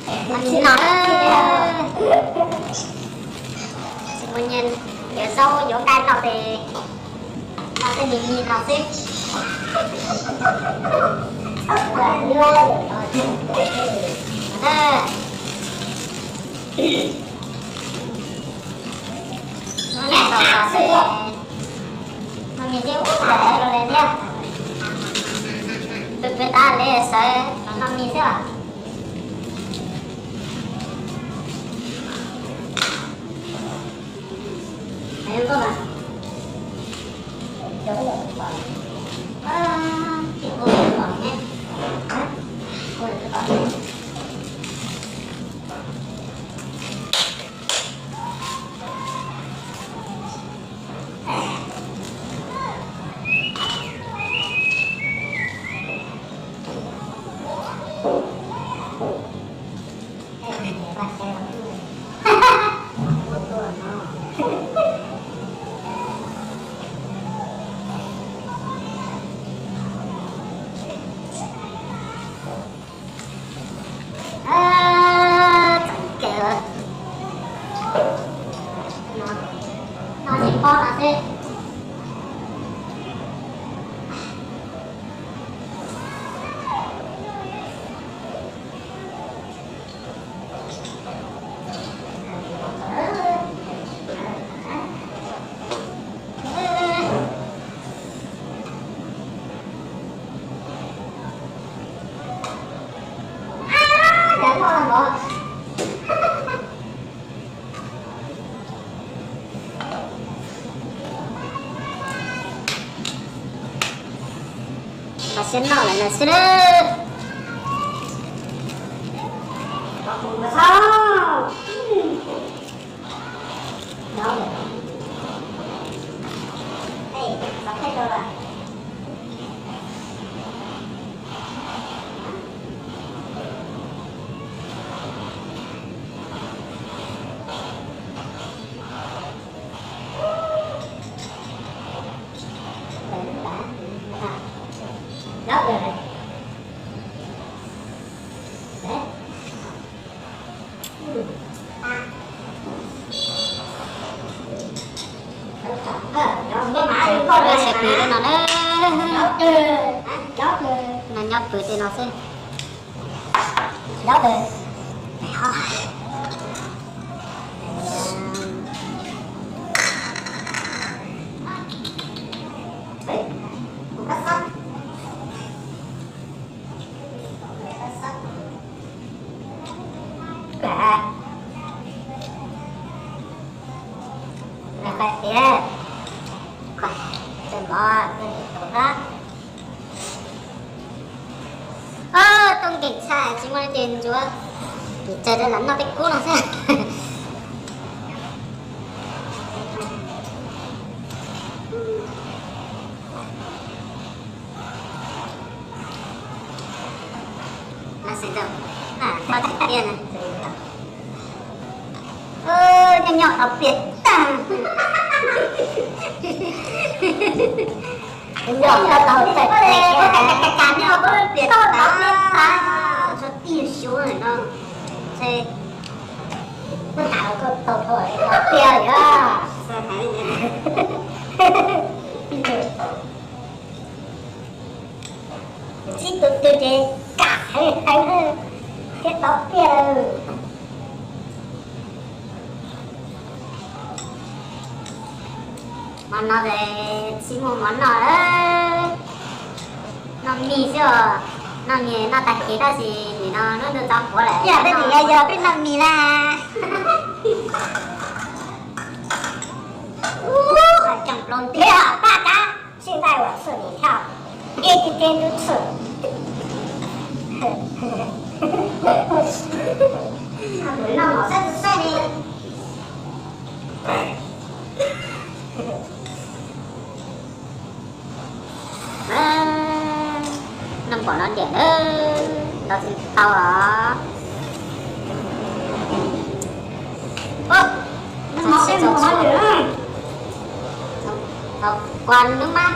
Tsis no, tsis muaj nyiaj yuav zaub yuav nqaij noj ces noj tej mis mis no xwb. Noj mis xwb, noj mis xwb, ua cas los li thiab. Pw pw tas li sawv los noj mis xwb os. Txeev kev lawm. No tsis paub no xwb. Kho siab noj lawm na xwb. Nyob pw no na. No nyob pw tej no xwb. Tub nkeeg tshaj tsis muaj leej twg ntsuav, ces lam noj tej kub no xwb. Xav tau, koj tsis tiag na. Nyob nyob tau plias tag. Nyob tau txaij txaij, plias tag, tshuav tib xyuv no. Ntshe kuv hais koj tau dhau tiag yog. Txib tus twg ces kam heev heev thiab tau tiag. Hmo no es tsis muaj mov noj lawm, noj mis xwb os. Noj mis noj tag kis tab sis nim no lub ntuj tsaus puv lawm, yog peb nim no yog peb noj mis na. Ub, qhov coj nploos tiag paj kab, sij nqaij uas txhwj nim thiab, ib tib teb tub txhwj. Noj mov saib saib li. Noj pom no diam lawm, ntaus tsis tau os. Thaum koj nub mab,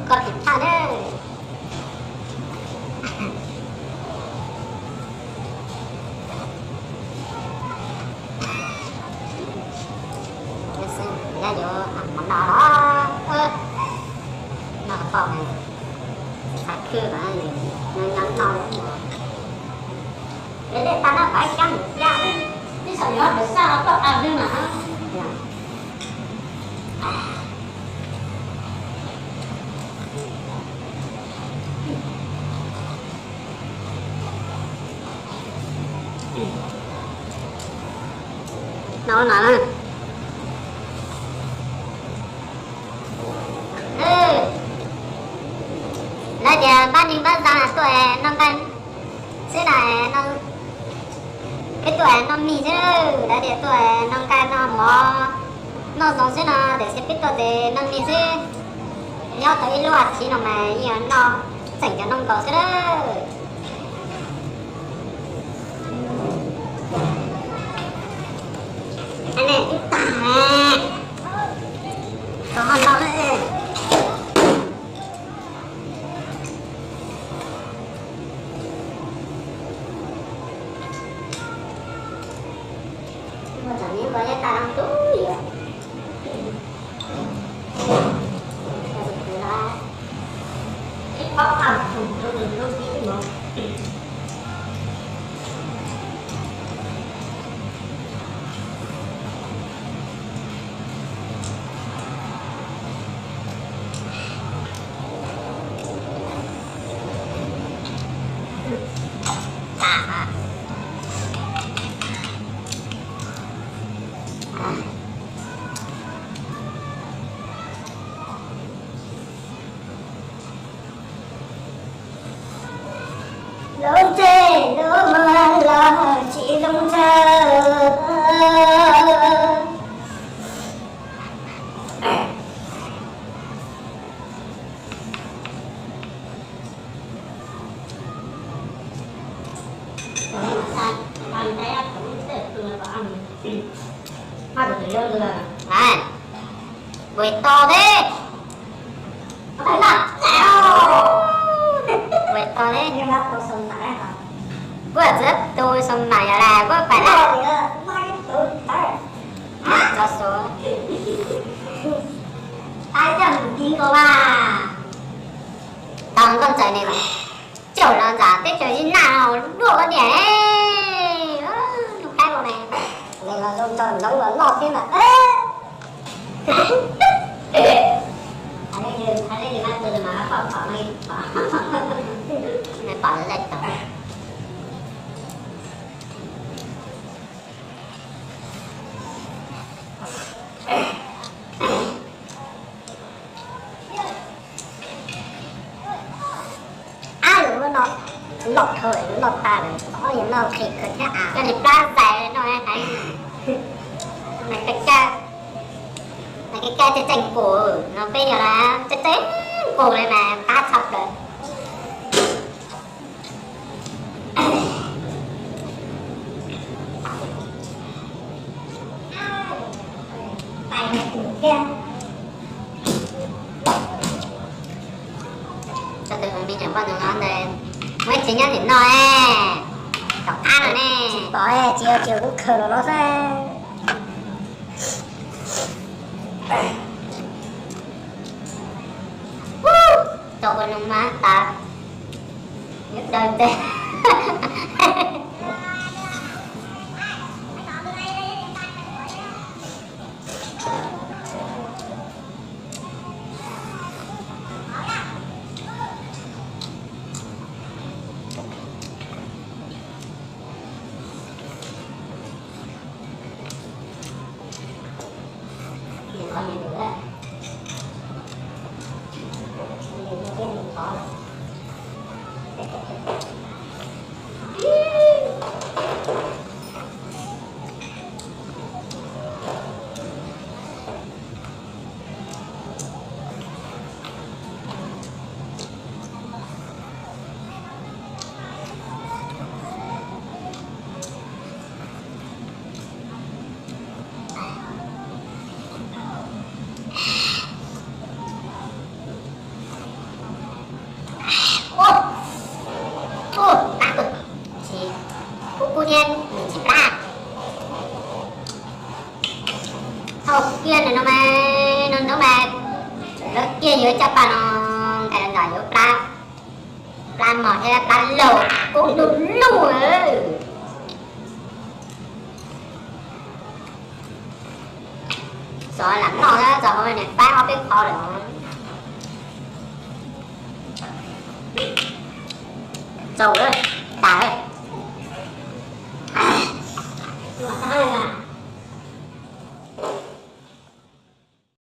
koj tiv thaj lawm. Dej tag na, pab ib kab mus thiab. Ib tsam yuav dej saj los tuaj tag li mas. No no na. Lawv tias pab neeg pab zag tuaj noj nqaij xwb na, peb tuaj noj mis xwb, lawv tias tuaj noj nqaij noj mov noj zoo xwb no, tiam sis peb tuaj ces noj mis xwb. Nyob tau ib lub as thiv no mas yeej noj tseem cov noj nkaus xwb lawm. Nej twb tag, tau ho no. Lub ntsej lub muag los tsis zoo ntshaw. Ua to thiab. Ua to thiab. Kuv txawv tus xoo mam yog las kuv pais lawm. Tso xu. Tau nkauj ntxawm ne, caum los ntxam teb chaws Nyab Laj no luaj ua diam ne. Zoo qaib ua ne. Los zoo nraug los loj thiab mas. Pom lawm tau. Ab, lub no loj dhau, loj tag lawm, ob yam no qhis kawg thiab as. Koj li plab xais no hais, mas koj caj, mas koj caj tseem tseem nqus no, peb yog las tseem tseem nqus li mas qab tshaj plaws. Tso tus me nyuam poj ntxoog no ntawd muaj ib tsev nyob tim no, tom qab no ne. Pom tsis yog tsis yog kuv khaws los no xwb. Tau ua noo mas tas, nyob daws ntxiv. Ub, ub, plab kawg. Tsis, kub kub thiab nws tsis plab. Thaum kiag nws no mas, nws no mas, lawv kiag yuav caj pas no, nqaij los ntxam yuav plab, plab mos thiab plab laug kub du lug. Txog lam noj na, txog hauv niam pab ob peb qho lawm. Txaus.